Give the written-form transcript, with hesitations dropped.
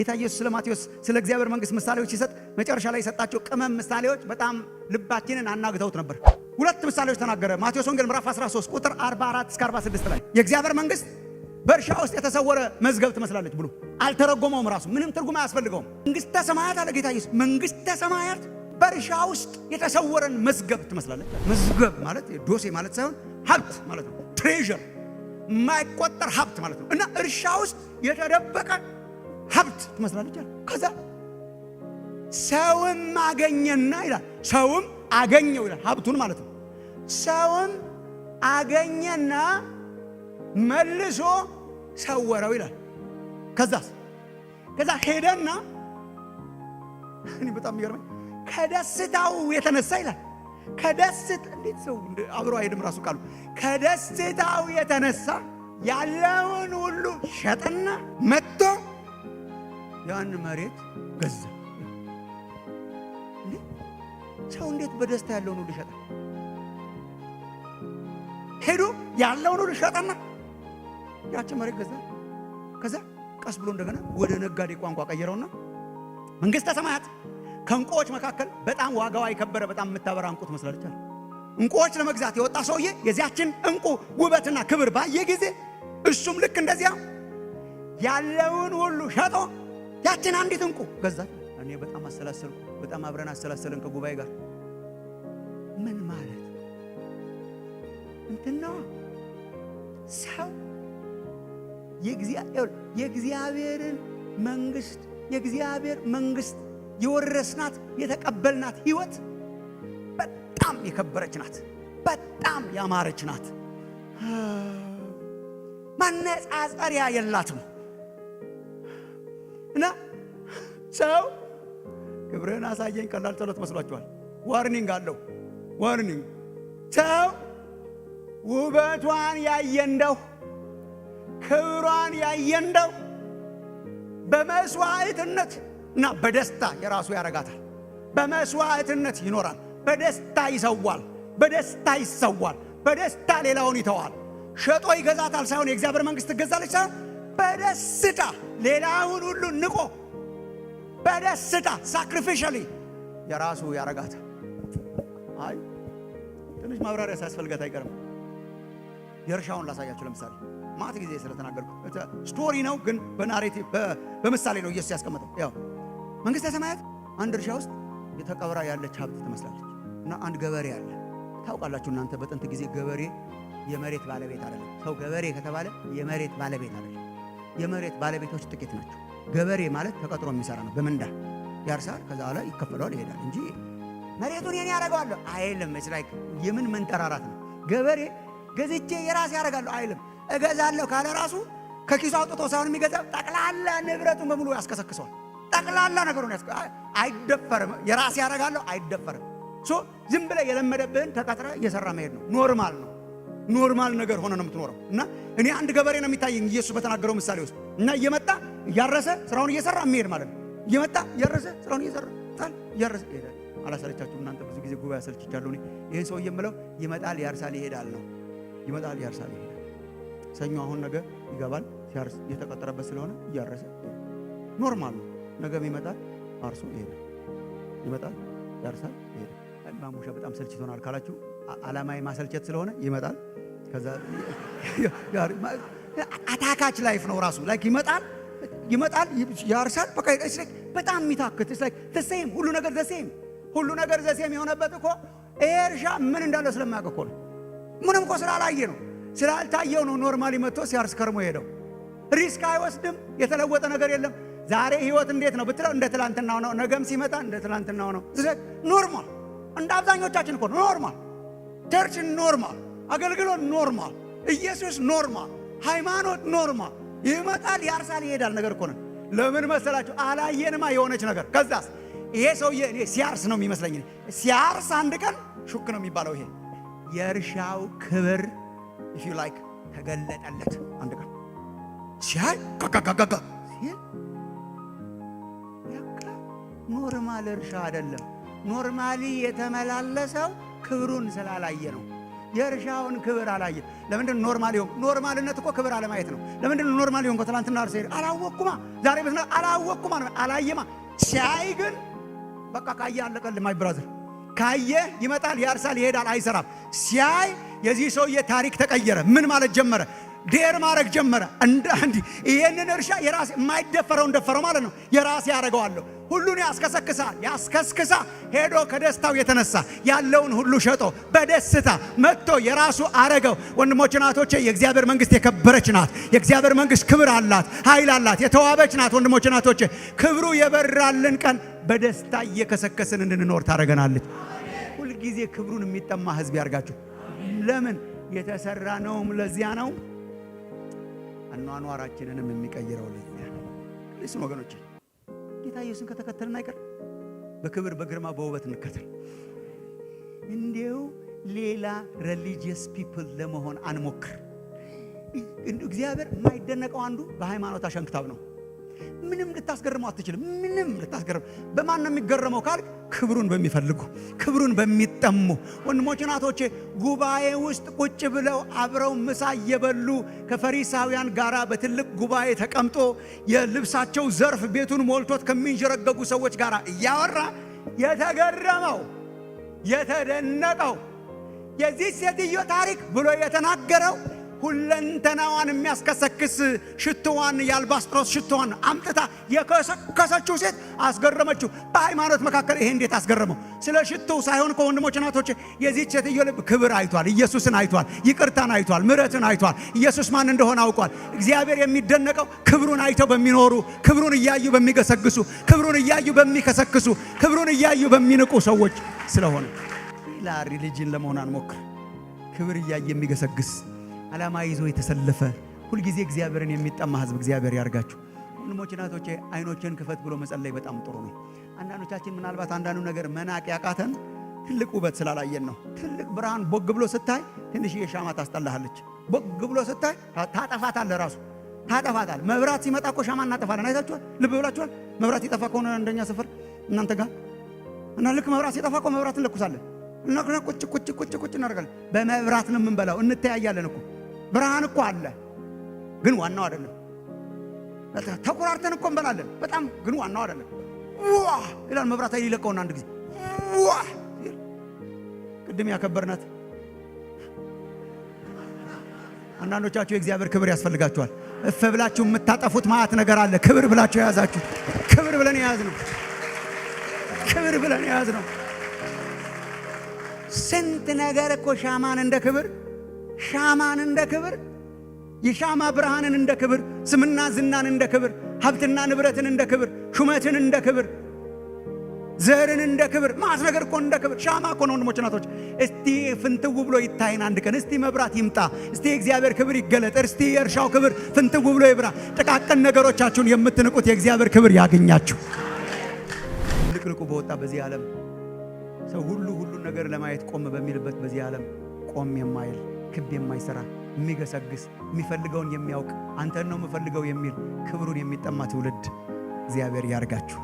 ጌታ ኢየሱስ ስለ ማቴዎስ ስለ እግዚአብሔር መንግስት ምሳሌዎች ሲሰጥ መጨረሻ ላይ የሰጣቸው ቅመም ምሳሌዎች በጣም ልባችንን አናግተውት ነበር። ሁለት ምሳሌዎች ተናገረ። ማቴዎስ ወንጌል ምዕራፍ 13 ቁጥር 44 እስከ 46 ላይ የእግዚአብሔር መንግስት በእርሻ ውስጥ የተሰወረ መዝገብ ትመስላለች ብሎ አልተረጎመውም። ራሱ ምንም ትርጉም አያስፈልገውም። መንግስተ ሰማያት አለ ጌታ ኢየሱስ፣ መንግስተ ሰማያት በእርሻ ውስጥ የተሰወረን መዝገብ ትመስላለች። መዝገብ ማለት ዶሴ ማለት ሳይሆን ሀብት ማለት ነው። Treasure፣ የማይቆጠር ሀብት ማለት ነው። እና እርሻ ውስጥ የተደበቀ ሀብት ትመስላለች አለ። ከዛ ሰውም አገኘና ይላል። ሰውም አገኘው ይላል፣ ሀብቱን ማለት ነው። ሰውም አገኘና መልሶ ሰወረው ይላል። ከዛስ? ከዛ ሄደና፣ እኔ በጣም የሚገርመኝ ከደስታው የተነሳ ይላል። ከደስታ፣ እንዴት ሰው አብሮ አይሄድም ራሱ ቃሉ። ከደስታው የተነሳ ያለውን ሁሉ ሸጠና መጥቶ ያን መሬት ገዛ። ሰው እንዴት በደስታ ያለውን ሁሉ ይሸጣል? ሄዶ ያለውን ሁሉ ሸጠና ያችን መሬት ገዛ። ከዛ ቀስ ብሎ እንደገና ወደ ነጋዴ ቋንቋ ቀየረውና መንግስተ ሰማያት ከእንቁዎች መካከል በጣም ዋጋዋ የከበረ በጣም የምታበራ እንቁ ትመስላለች አለ። እንቁዎች ለመግዛት የወጣ ሰውዬ የዚያችን እንቁ ውበትና ክብር ባየ ጊዜ እሱም ልክ እንደዚያ ያለውን ሁሉ ሸጦ ያችን አንዲት እንቁ ገዛት። እኔ በጣም አሰላሰልኩ። በጣም አብረን አሰላሰልን ከጉባኤ ጋር። ምን ማለት እንትን ነው? ሰው የእግዚአብሔርን መንግስት፣ የእግዚአብሔር መንግስት የወረስናት የተቀበልናት ህይወት በጣም የከበረች ናት። በጣም ያማረች ናት። ማነጻጸሪያ የላትም። እና ሰው ክብርህን አሳየኝ ቀላል ጸሎት መስሏችኋል። Warning አለው። Warning፣ ሰው ውበቷን ያየ እንደው፣ ክብሯን ያየ እንደው በመስዋዕትነት እና በደስታ የራሱ ያረጋታል። በመስዋዕትነት ይኖራል። በደስታ ይሰዋል። በደስታ ይሰዋል። በደስታ ሌላውን ይተዋል። ሸጦ ይገዛታል ሳይሆን የእግዚአብሔር መንግስት ትገዛለች ሳይሆን በደስታ ሌላውን ሁሉ ንቆ በደስታ sacrificially የራሱ ያረጋታል። አይ፣ ትንሽ ማብራሪያ ሳያስፈልጋት አይቀርም። የእርሻውን ላሳያችሁ። ለምሳሌ ማት ጊዜ ስለተናገርኩ story ነው፣ ግን በ narrative በምሳሌ ነው ኢየሱስ ያስቀመጠው። ያው መንግስተ ሰማያት አንድ እርሻ ውስጥ የተቀበረ ያለች ሀብት ትመስላለች። እና አንድ ገበሬ አለ። ታውቃላችሁ እናንተ፣ በጥንት ጊዜ ገበሬ የመሬት ባለቤት አይደለም። ሰው ገበሬ ከተባለ የመሬት ባለቤት አይደለም። የመሬት ባለቤቶች ጥቂት ናቸው። ገበሬ ማለት ተቀጥሮ የሚሰራ ነው። በምንዳ ያርሳል፣ ከዛ በኋላ ይከፈለዋል፣ ይሄዳል እንጂ መሬቱን የኔ ያደርገዋለሁ አይልም። It's like የምን መንጠራራት ነው? ገበሬ ገዝቼ የራሴ ያደርጋለሁ አይልም። እገዛለሁ ካለ ራሱ ከኪሱ አውጥቶ ሳይሆን የሚገዛው ጠቅላላ ንብረቱን በሙሉ ያስከሰክሰዋል። ጠቅላላ ነገሩን አይደፈርም። የራሴ ያደርጋለሁ አይደፈርም። So ዝም ብለህ የለመደብህን ተቀጥረህ እየሰራህ መሄድ ነው። Normal ነው። Normal ነገር ሆነ ነው የምትኖረው። እና እኔ አንድ ገበሬ ነው የሚታየኝ ኢየሱስ በተናገረው ምሳሌ ውስጥ። እና እየመጣ እያረሰ ስራውን እየሰራ የሚሄድ ማለት ነው። እየመጣ እያረሰ ስራውን እየሰራ ጣል እያረሰ ይሄዳል። አላሰለቻችሁም እናንተ? ብዙ ጊዜ ጉባኤ አሰልችቻለሁ። እኔ ይህን ሰው የምለው ይመጣል፣ ያርሳል፣ ይሄዳል ነው። ይመጣል፣ ያርሳል፣ ይሄዳል። ሰኞ አሁን ነገ ይገባል። ሲያርስ የተቀጠረበት ስለሆነ እያረሰ normal ነው። ነገም ይመጣል፣ አርሶ ይሄዳል። ይመጣል፣ ያርሳል፣ ይሄዳል። ማሙሻ በጣም ሰልችቶናል ካላችሁ ዓላማዬ ማሰልቸት ስለሆነ ይመጣል። ከዛ አታካች life ነው ራሱ። Like ይመጣል ይመጣል፣ ያርሳል። በቃ በጣም የሚታክት፣ like the same፣ ሁሉ ነገር the same፣ ሁሉ ነገር the same የሆነበት እኮ ይሄ እርሻ ምን እንዳለው ስለማያውቅ እኮ ነው። ምንም እኮ ስላላየ ነው፣ ስላልታየው ነው። Normally መጥቶ ሲያርስ ከርሞ ሄደው risk አይወስድም። የተለወጠ ነገር የለም። ዛሬ ህይወት እንዴት ነው ብትለው እንደ ትላንትናው ነው። ነገም ሲመጣ እንደ ትላንትናው ነው። Normal፣ እንደ አብዛኞቻችን እኮ normal። Church normal፣ አገልግሎት normal፣ ኢየሱስ normal፣ ሃይማኖት normal። ይመጣል፣ ያርሳል፣ ይሄዳል ነገር እኮ ነው። ለምን መሰላችሁ? አላየንማ የሆነች ነገር። ከዛስ ይሄ ሰውዬ እኔ ሲያርስ ነው የሚመስለኝ። ሲያርስ አንድ ቀን ሹክ ነው የሚባለው። ይሄ የእርሻው ክብር if you like ተገለጠለት። አንድ ቀን ሲያይ ጋጋጋጋ ሲል ለካ normal እርሻ አይደለም። Normally የተመላለሰው ክብሩን ስላላየ ነው። የእርሻውን ክብር አላየ። ለምንድን normal ይሆን? Normal ነት እኮ ክብር አለማየት ነው። ለምንድን normal ይሆን? ትላንትና አርሰ አላወቅኩማ፣ ዛሬ ብትና አላወቅኩማ፣ አላየማ። ሲያይ ግን በቃ ካየ አለቀልህ my brother። ካየ ይመጣል፣ ያርሳል፣ ይሄዳል፣ አይሰራም። ሲያይ የዚህ ሰውዬ ታሪክ ተቀየረ። ምን ማለት ጀመረ? Dare ማድረግ ጀመረ። እንደ ይሄንን እርሻ የራሴ፣ የማይደፈረውን ደፈረው ማለት ነው። የራሴ ያደርገዋለሁ። ሁሉን ያስከሰክሳል። ያስከስክሳ ሄዶ ከደስታው የተነሳ ያለውን ሁሉ ሸጦ በደስታ መጥቶ የራሱ አረገው። ወንድሞች እናቶቼ፣ የእግዚአብሔር መንግስት የከበረች ናት። የእግዚአብሔር መንግስት ክብር አላት፣ ኃይል አላት፣ የተዋበች ናት። ወንድሞች እናቶቼ፣ ክብሩ የበራልን ቀን በደስታ እየከሰከስን እንድንኖር ታደርገናለች። ሁልጊዜ ክብሩን የሚጠማ ህዝብ ያርጋችሁ። ለምን የተሰራ ነውም ለዚያ ነው። አኗኗራችንንም የሚቀይረው ለዚያ ነው። Listen ወገኖቼ፣ ጌታ ኢየሱስን ከተከተልን አይቀር በክብር፣ በግርማ፣ በውበት እንከተል። እንዲሁ ሌላ religious people ለመሆን አንሞክር። እግዚአብሔር የማይደነቀው አንዱ በሃይማኖት አሸንክታብ ነው። ምንም ልታስገርመው አትችልም። ምንም ልታስገርም፣ በማን ነው የሚገረመው ካልክ ክብሩን በሚፈልጉ፣ ክብሩን በሚጠሙ ወንድሞች እናቶቼ፣ ጉባኤ ውስጥ ቁጭ ብለው አብረው ምሳ እየበሉ ከፈሪሳውያን ጋር በትልቅ ጉባኤ ተቀምጦ የልብሳቸው ዘርፍ ቤቱን ሞልቶት ከሚንዠረገጉ ሰዎች ጋር እያወራ የተገረመው፣ የተደነቀው፣ የዚህ ሴትዮ ታሪክ ብሎ የተናገረው ሁለንተናዋን የሚያስከሰክስ ሽቶዋን፣ የአልባስጥሮስ ሽቶዋን አምጥታ የከሰከሰችው ሴት አስገረመችው። በሃይማኖት መካከል ይሄ እንዴት አስገረመው? ስለ ሽቶው ሳይሆን ከወንድሞች እናቶች፣ የዚህች ሴትዮ ልብ ክብር አይቷል፣ ኢየሱስን አይቷል፣ ይቅርታን አይቷል፣ ምሕረትን አይቷል፣ ኢየሱስ ማን እንደሆነ አውቋል። እግዚአብሔር የሚደነቀው ክብሩን አይተው በሚኖሩ፣ ክብሩን እያዩ በሚገሰግሱ፣ ክብሩን እያዩ በሚከሰክሱ፣ ክብሩን እያዩ በሚንቁ ሰዎች ስለሆነ ሌላ religion ለመሆን አንሞክር። ክብር እያየ የሚገሰግስ፣ ዓላማ ይዞ የተሰለፈ፣ ሁልጊዜ እግዚአብሔርን የሚጠማ ህዝብ እግዚአብሔር ያርጋችሁ። ወንድሞች እናቶቼ፣ አይኖችን ክፈት ብሎ መጸለይ በጣም ጥሩ ነው። አንዳንዶቻችን ምናልባት አንዳንዱ ነገር መናቅ ያቃተን ትልቅ ውበት ስላላየን ነው። ትልቅ ብርሃን ቦግ ብሎ ስታይ ትንሽዬ ሻማ ታስጠላሃለች። ቦግ ብሎ ስታይ ታጠፋታለህ፣ ራሱ ታጠፋታል። መብራት ሲመጣ እኮ ሻማ እናጠፋለን። አይታችኋል? ልብ ብላችኋል? መብራት ይጠፋ ከሆነ እንደኛ ሰፈር እናንተ ጋር እና ልክ መብራት ሲጠፋ እኮ መብራት እንለኩሳለን እና ቁጭ ቁጭ ቁጭ ቁጭ እናደርጋለን። በመብራት ነው የምንበላው። እንተያያለን እኮ፣ ብርሃን እኮ አለ፣ ግን ዋናው አይደለም። ተኩራርተን እኮ እንበላለን በጣም፣ ግን ዋናው አይደለም። ዋ ይላል መብራት ኃይል ይለቀውና አንድ ጊዜ ዋ፣ ቅድም ያከበርናት። አንዳንዶቻችሁ የእግዚአብሔር ክብር ያስፈልጋችኋል። እፍ ብላችሁ የምታጠፉት ማአት ነገር አለ። ክብር ብላችሁ የያዛችሁ፣ ክብር ብለን የያዝነው፣ ክብር ብለን የያዝነው ስንት ነገር እኮ፣ ሻማን እንደ ክብር፣ ሻማን እንደ ክብር፣ የሻማ ብርሃንን እንደ ክብር፣ ስምና ዝናን እንደ ክብር፣ ሀብትና ንብረትን እንደ ክብር፣ ሹመትን እንደ ክብር፣ ዘርን እንደ ክብር፣ ማት ነገር እኮ እንደ ክብር። ሻማ እኮ ነው ወንድሞች እናቶች። እስቲ ፍንትው ብሎ ይታይን አንድ ቀን። እስቲ መብራት ይምጣ። እስቲ የእግዚአብሔር ክብር ይገለጥ። እስቲ የእርሻው ክብር ፍንትው ብሎ ይብራ። ጥቃቅን ነገሮቻችሁን የምትንቁት የእግዚአብሔር ክብር ያገኛችሁ። ልቅልቁ በወጣ በዚህ ዓለም፣ ሰው ሁሉ ሁሉን ነገር ለማየት ቆም በሚልበት በዚህ ዓለም ቆም የማይል፣ ክብ የማይሰራ፣ የሚገሰግስ፣ የሚፈልገውን የሚያውቅ፣ አንተን ነው የምፈልገው የሚል፣ ክብሩን የሚጠማ ትውልድ እግዚአብሔር ያርጋችሁ።